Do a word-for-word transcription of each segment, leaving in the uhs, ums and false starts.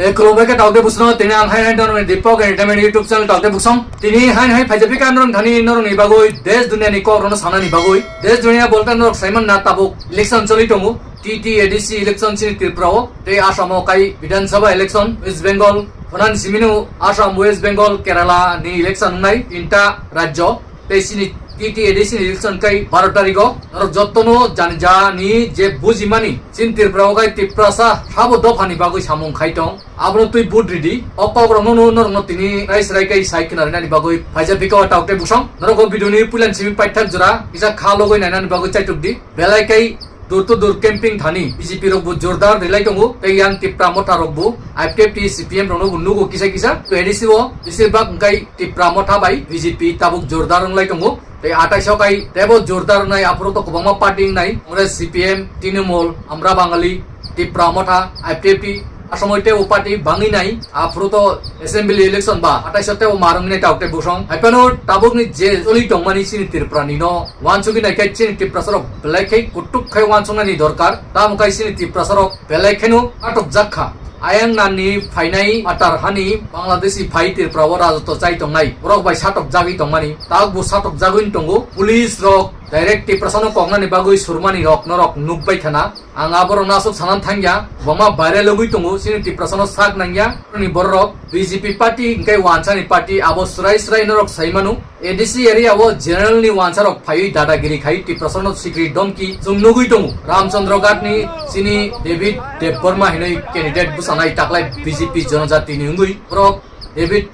E, khulumbai khe Tokde Busong, tini ang hai hai norokni Deepak Entertainment YouTube channel Tokde Busong. Tini hai hai phaijak phikha norok thani norokni bagwi desh duniani kok rokno sanani bagwi. Desh dunia bolte norok saiman na tabuk election choli tongo. T T A D C election chini Tripura o. Tei Assam o kai Bidhan Sabha election, West Bengal, phanan simino Assam, West Bengal, Kerala ni election wngnai. Tinta rajyo. Tei chini T T A D C ni election kai baro tarikh o norok jotono jani jani je bujimani chini Tripura o kai Tiprasa sabo dophani bagwi samung khai tong. Abono twi vote ridi. O kok rokno no norokno tini rai srai kai sai khna rinani bagwi phaijak phikha o Tokde Busong. Norok o video ni puilan simi paithak jora kisa kha logoi nainani bagwi chaitok di. Belai kai Door to door camping thani B J P rok bo jordar rilai tongo, tei yang Tipra Motha rok bo I P F T, C P M rok no bo nugo kisa kisa. To A D C o besir bak wngkai Tipra Motha bai B J P tabuk jordar wnglai tongo. Tei atai so kai tebo jordar wngnai, aphuru to kwbangma party wngnai, Congress, C P M, Trinamool, Amra Bangali, Tipra Motha, I P F T, asomoi tebo party bangwi nai, aphuru to assembly election ba, atai so tebo marwng nai Tokde Busong. Hai phano tabuk ni je choli tongmani chini Tripura ni no, wansugwi nai khe chini Tiprasa rok belai khe kutuk khai wansuknani dorkar, tamo khai chini Tiprasa rok belai kheno atok jak kha. Ayang nani phainai atar hani Bangladeshi phai Tripura o rajotwo chai tongnai, borok bai satok jagwi tongmani, tabuk bo satok jagwi tongo. Police rok direct Tiprasa no koknani bagwi surmani rok norok nukbai khana. Ang aborokno aswk sanani thangya, boma viral wngwi tongo, chini Tiprasano sak nangya, ni bororok B J P party hwnkhe wansani party, abo swrai swrai norok sai mano. A D C area o general ni wansarok phaiwi dadagiri khai Tiprasano sikri domki chwng nugwi tongo. Ramchandra Ghat ni chini David Debbarma hinwi candidate bwsanai taklai B J P jonojati ni wngwi borok David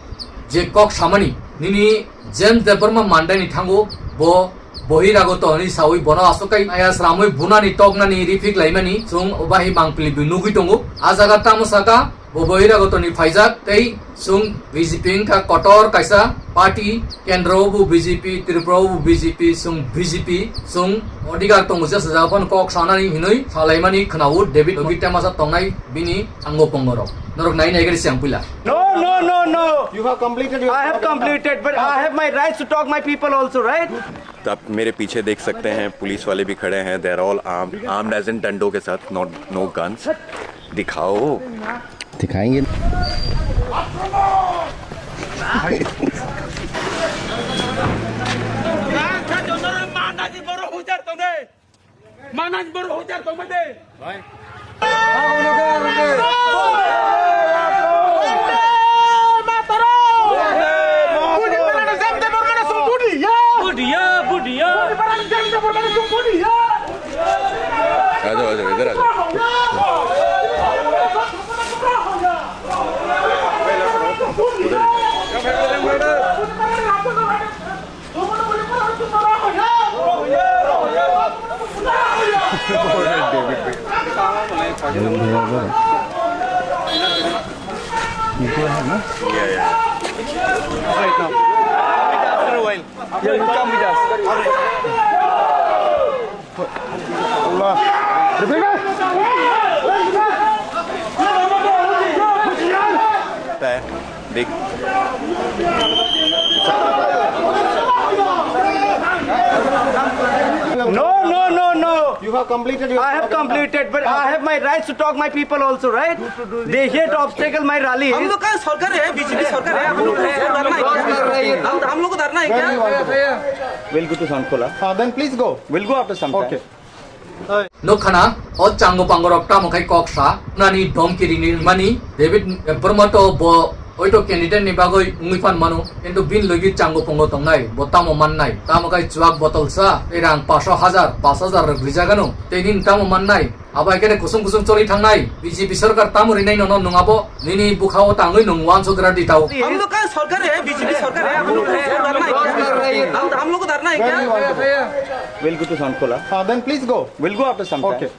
je kok samani nini James Debbarma mandaini thango bo bohiragoto hinwi sawi bono aswk kai aya sramwi bunani toknani rifik laimani chwng ubahi mangpili bi nugwi tongo. A jaga tamo saka bo bohiragotoni phaijak tei chwng B J P wngkha kotor kaisa party, kendro bo B J P, Tripura bo B J P, chwng B J P, chwng odhikar tongo jesa jaga phano kok sanani hinwi salaimani khwnao David Ogi Temasa tongnai bini ango pongorok. Norok nai nai gari siang puila. No, no, no, no. You have completed your I have completed, but I have my rights to talk my people also, right? आप मेरे पीछे देख सकते हैं, पुलिस वाले भी खड़े हैं, they are all armed, armed as in डंडों के साथ, not, no guns। दिखाओ। दिखाएंगे। Manaj bor hojar tongmai de. Budiya, budiya. आ जाओ, आ जाओ, इधर आ जाओ। उधर। देख। No, no, no, no. You have completed your I have completed, but I have my rights to talk my people also, right? They here to obstacle my rally. हम लोग का सरकार है, बीजेपी सरकार है, हम लोग को डरना है क्या? हम, हम लोग को डरना है क्या? We'll go to Sankola. Ah, then please go. We'll go after some time. Okay. Nuk khana, o chango pangorok tamo khai kok sa, nani domki ringni mani, David Debbarma to bo oito candidate ni bagwi wngwi phan mano, kintu bini logi chango pongo tongnai, bo tamo mannai, tamo khai chuak botol sa, tei rang paso hajar, pash hajar rok rijagano, tei nini tamo mannai, abo hai khe kusung kusung choli thangnai, B J P sarkar tamo rinai nono nwng abo, nini bwkha o tangwi nwng uansuk gra di tao. हम लोग का सरकार है, बीजेपी सरकार है, हम लोग को डरना है क्या? हम, हम लोग को डरना है क्या? We'll go to Sankola. Ah, then please go. We'll go after some time. Okay.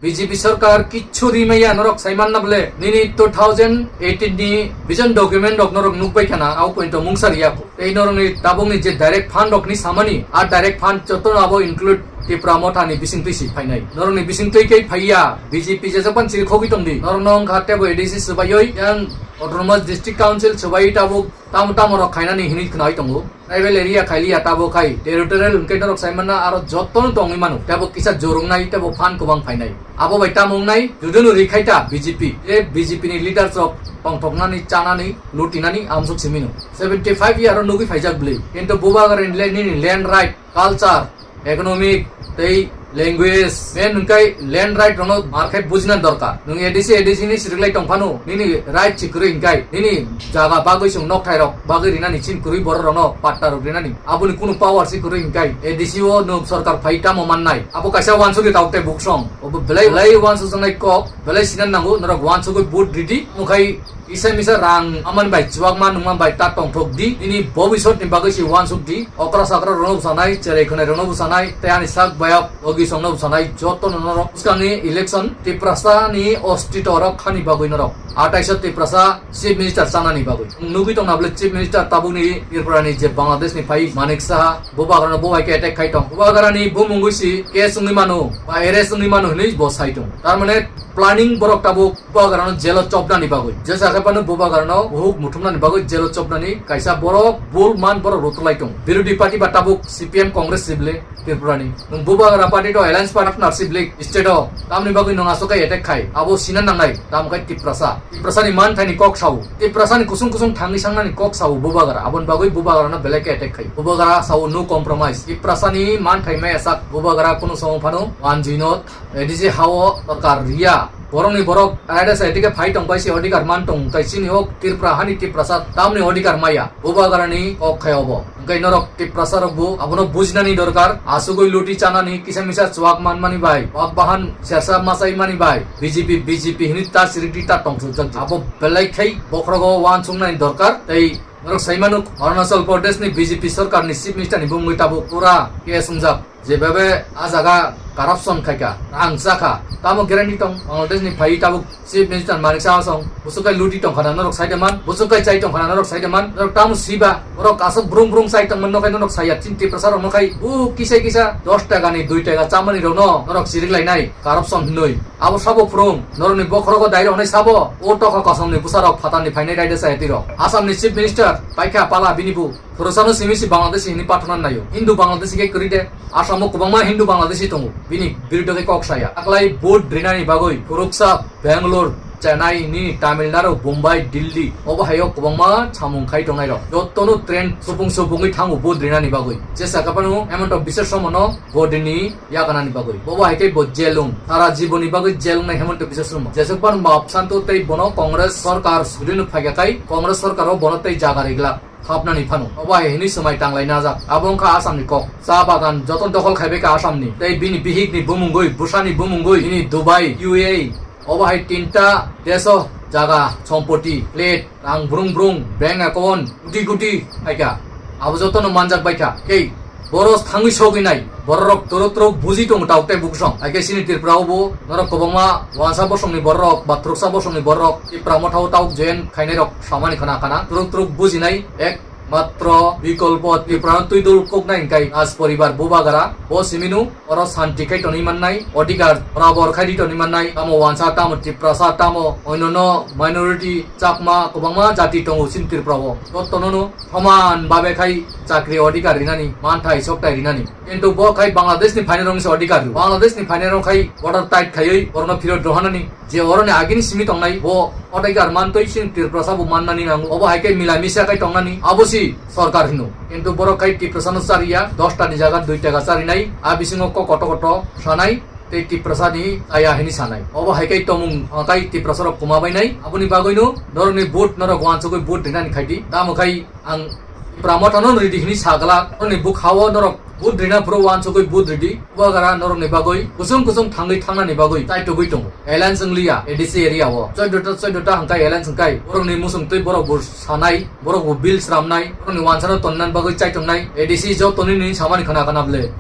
B J P sarkar kichu rimaya norok saiman na bole nini two thousand eighteen ni vision document rok norok nukbai khana au point mungsa riya ko. Tei norok ni tabuk ni je direct fund rok ni samani a direct fund joto abo include Tipra Motha ni bising twi si phainai. Norok ni bising twi kei phaiya B J P je japan chiri khogwi tongdi. Norok nong kha tebo A D C swbayoi yang Autonomous District Council swbai tabuk tamo tamo rok khainani hinwi khwnai tongo. Tribal area khailiya tabuk khai territorial hwnkhe norok sai manna aro jotono tongwi mano. Tabuk kisa jorungnai tabuk phan kwbang phainai. Abo bai tamo wngnai, judunu rikhaita B J P. Je B J P ni leaders rok tongthoknani, chanani, lutinani amsuk simino. Seventy five year o nugwi phaijak bwlwi. Kintu Bubagra ni le-, nini land right, culture, economic, tei language, main hwnkhe land right rokno markhai bujina dorkar. Nwng A D C, A D C ni siriklai tongphano, nini right si kwrwi hwnkhe, nini jaga bagwi chwng nokthai rok bagwi rinani chin kwrwi borok rokno patta rok rinani. Aboni kunu power si kwrwi hwnkhe, A D C o nwng sorkar phai tamo mannai. Abo kaisa wansugwi tabuk tei buksong. Obo belai, belai wansukjaknai kok, belai sinan nango, norok wansugwi vote ridi. Omokhai kisa misa rang amani bai chuwakma nungma bai ta tongthok di. Nini bobisot ni bagwi si wansuk di. Okra sakra rokno bwsanai, cherai khwnai rokno bwsanai, tei ani sak bayap ogi songno bwsanai joto no norok. Bwskangni election Tiprasa ni ostito rok khani bagwi norok. Atais o Tiprasa Chief Minister chanani bagwi. Nugwi tongna bwle Chief Minister tabukni Tripura ni je Bangladesh ni phai Manik Saha, Bubagra no bo hai khe attack khai tong. Bubagra ni bumungwi si case wngwi mano, ba arrest wngwi mano hinwi bo sai tong. Tar mane planning borok tabuk Bubagrano jelo chopnani bagwi. Jesa khe phano Bubagrano buhuk muthumnani bagwi jelo chopnani kaisa borok bul man borok rutulai tongo. Birodhi party ba tabuk C P M Congress sibli Tripurani. Nwng Bubagra party to alliance partner sibli state o. Tamni bagwi nwng aswk khe attack khai. Abo sina nangnai. Tamo khe Tiprasa. Tiprasani manthaini kok sao. Tiprasani kusung kusung thangwi sangnani kok sao Bubagra. Aboni bagwi Bubagrano belai khe attack khai. Bubagra sao no compromise. Tiprasani manthai maya sak Bubagra kunu somo phano wanjwi no A D C hao sorkar riya. Borokni borok raida sai tike phai tong pai se odhikar man tong tai chini hok Tripura hani Tiprasa tamni odhikar maya. Bubagrani kok khai obo. Hwnkhe norok Tiprasa rok bo abono bujinani dorkar. Asugwi luti chanani kisa misa chuak manmani bai. Wak bahan sersa masai mani bai. B J P, B J P hini ta sirikti ta tong sujak. Abo belai khai bokhrogo wansuknani dorkar. Tei norok sai mano Arunachal Pradesh ni B J P sorkar ni Chief Minister ni bumungwi tabuk pura case wngjak. Jebabe a jaga corruption khaika, rang chakha, tamo guarantee tong? Bangladesh ni phai tabuk Chief Minister Manik Saha song, busukai luti tong khana norok saide man, busukai chai tong khana norok saide man, norok tamo siba, borok asok brung brung chai tong man, nokai norok saya, chin Tiprasa rok nokai, bu kisa kisa dos taka ni, dui taka chamani rok no, norok sirik lainai, corruption hinoi. Abo sabo phurung, norok ni bokhorogo dai rok nai sabo, o tokha kosom ni busa rok phatar ni phainai raida chaya tiro. Assam ni Chief Minister, paikha pala bini bu, Khoroksa no simi si Bangladeshi hini pathana naio. Hindu Bangladeshi khe kwrwi de. Asamo kwbangma Hindu Bangladeshi tongo. Bini birudo khe kok saya. Taklai vote rinani bagwi khoroksa Bangalore, Chennai, ni Tamil Nadu, Bombay, Delhi. Obo hayo kwbangma samung khai tongnai rok. Jotono train supung supungwi thango vote rinani bagwi. Jesa kapano Hemanta Biswa Sarma no vote ni yakanani bagwi. Bobo hai khe bo jail wng. Sara jiboni bagwi jail wngnai Hemanta Biswa Sarma. Jesuk pan bap santo tei bono Congress sorkar sudino phaikha khai Congress sorkar o bono tei jaga rigla. Hapnani phano. Obo hai hwnwi swmai tanglai najak. Abo wngkha Assamni kok. Cha bagan joto dokhol khaibai kha Assamni. Tei bini bihikni bumungwi, bwsani bumungwi, bini Dubai, U A E, obo hai tinta deso jaga, sompoti, flat, rang brung brung, bank account, guti guti phaikha. Abo jotono manjak baikha. Kei, boros thangwi sogwi nai. Bororok toro toro buji tongo tauk tei bukusong. Hai khe chini Tripura o bo norok kwbangma wansa bosongni bororok ba thuruksa bosongni bororok Tipra Motha o tauk join khainai rok samani khana khana. Turuk turuk bujinai ek matro bikolpo Tripura no twi dul kok nai hwnkhe Raj poribar Bubagra bo simino oro santi khai tonwi mannai, odhikar borabor khai di tonwi mannai, tamo wansa, tamo Tiprasa, tamo onyono minority Chakma kwbangma jati tongo chini Tripura o. Jotono no soman babe khai chakri odhikar rinani, manthai sokthai rinani. Kintu bo khai Bangladesh ni phainai rok se odhikar rw. Bangladesh ni phainai rok khai border tight khaiwi borokno phirot rohanani je oroni agini simi tongnai bo odhikar mantwi chini Tripura sabo mannani nango. Obo hai khe mila misa khai tongnani abo si sorkar hino. Kintu borok khai Tiprasa no chariya, dos ta ni jaga dui taka charinai, a bisingo kok koto koto sanai. Tei Tiprasa ni chaya hini sanai. Obo hai khe tomung, ah, kai Tiprasa rok kuma bainai. Aboni bagwi no norok ni vote norok wansugwi vote rinani khaidi. Tamo khai ang Tipra Motha no ridi hini sagala. Norok ni bukha o norok vote rina phuru wansugwi vote ridi. Bubagra norok ni bagwi kusung kusung thangwi thangnani bagwi chai tugwi tongo. Alliance wng liya A D C area o. Choi dota, choi dota hangkai alliance hangkai. Borok ni musung twi borok bo sanai, borok bo bill sramnai, borok ni wansa no tonnani bagwi chai tongnai. A D C jo toni ni samani khana khana ble.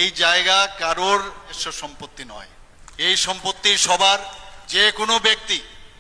এই জায়গা কারোর এসব সম্পত্তি নয়। এই সম্পত্তি সবার। যে কোনো ব্যক্তি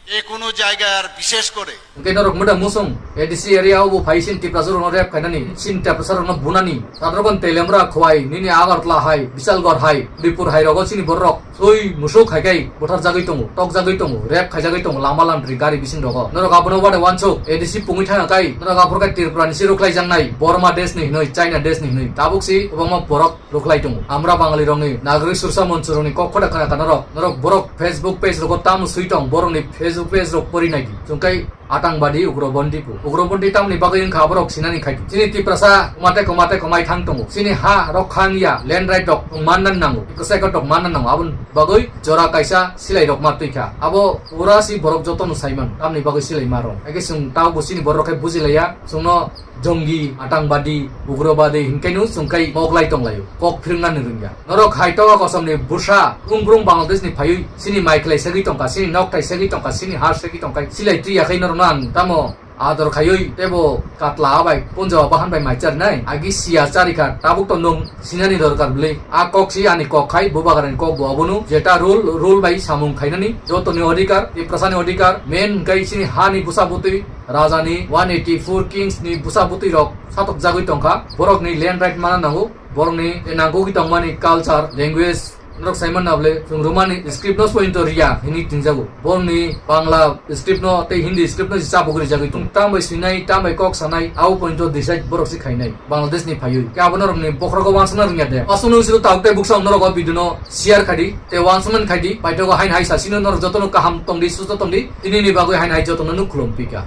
যে কোনো জায়গায়, আর বিশেষ করে Hwnkhe norok muda musung A D C area o bo phai sin Tiprasa rokno rep khainani, sin Tiprasa rokno bunani, tadrokon Telemra khwai, nini Agartala hai, Bichalgarh hai, Udaipur hai rogo chini borok twi musuk hai kai buthar jagwi tongo, tok jagwi tongo, rep khai jagwi tongo, lama lamri gari bising rogo. Norok abono wade wansuk, A D C pungwi thangya kai, norok aphor kai Tripura ni si rukhlai jangnai, Burma desh ni hinoi, China desh ni hinoi, tabuk si kwbangma borok rukhlai tongo. Amra Bangali rokni nagori sursa moncho rokni kok khoda khana ka norok, norok borok Facebook page rogo tamo sui tong, borokni Facebook page rok pori nai di. Chwng kai atangbaadi, ugrobondi bo. Ugrobondi tamni bagwi wngkha aborok sinani khai di. Chini Tiprasa mate ko mate ko mai thang tongo. Chini ha rok khang ya, land right rok mannan nango. Tiprasa ko tok mannan nango. Abon bagwi jora kaisa silai rok ma twi kha. Abo pura si borok joto no saiman. Tamni bagwi silai ma rong. Age chwng tao bo chini borok khai buji laya. Chwngno jongi, atangbaadi, ugrobaadi hinkaino chwng kai moglai tonglaio. Kok phirwngnani rwngya. Norok hai toga kosom ni bwsa, brung brung Bangladesh ni phaiwi, chini mai khlai segwi tongkha, chini nok thai segwi tongkha, chini har segwi tongkha, silai twi yakhai norokno ang tamo ador khaiwi tebo katla abai punjo bahan bai mai charnai, agi siya charikha, tabuk to nung sinani dorkar bwle. A kok si ani kok khai, bubagrani kok bo abono, jeta rule, rule bai samung khainani, jotoni odhikar, Tiprasani odhikar, main hwnkhe chini hani bwsa bwtwi, rajani one eighty four kings ni bwsa bwtwi rok satok jagwi tongkha, borokni land right mana nango, borokni nangkukwi tongmani culture, language, norok saiman na bwle, chwng Romani script no pointo riya, hini tingjago. Borokni Bangla script no tei Hindi script no si chabuk rijagwi tong. Tam bai swinai, tam bai kok sanai, abo pointo decide borok si khainai, Bangladesh ni phaiwi. Khe abo norokni bokhorogo wansana rwngya de. Aswk nung silo tabuk tei buksa norok o video no share khaidi, tei wansaman khaidi, paithogo hain hai sasino norok jotono kaham tongdi, susto tongdi, tini ni bagwi hain hai jotono nuk khulum pika.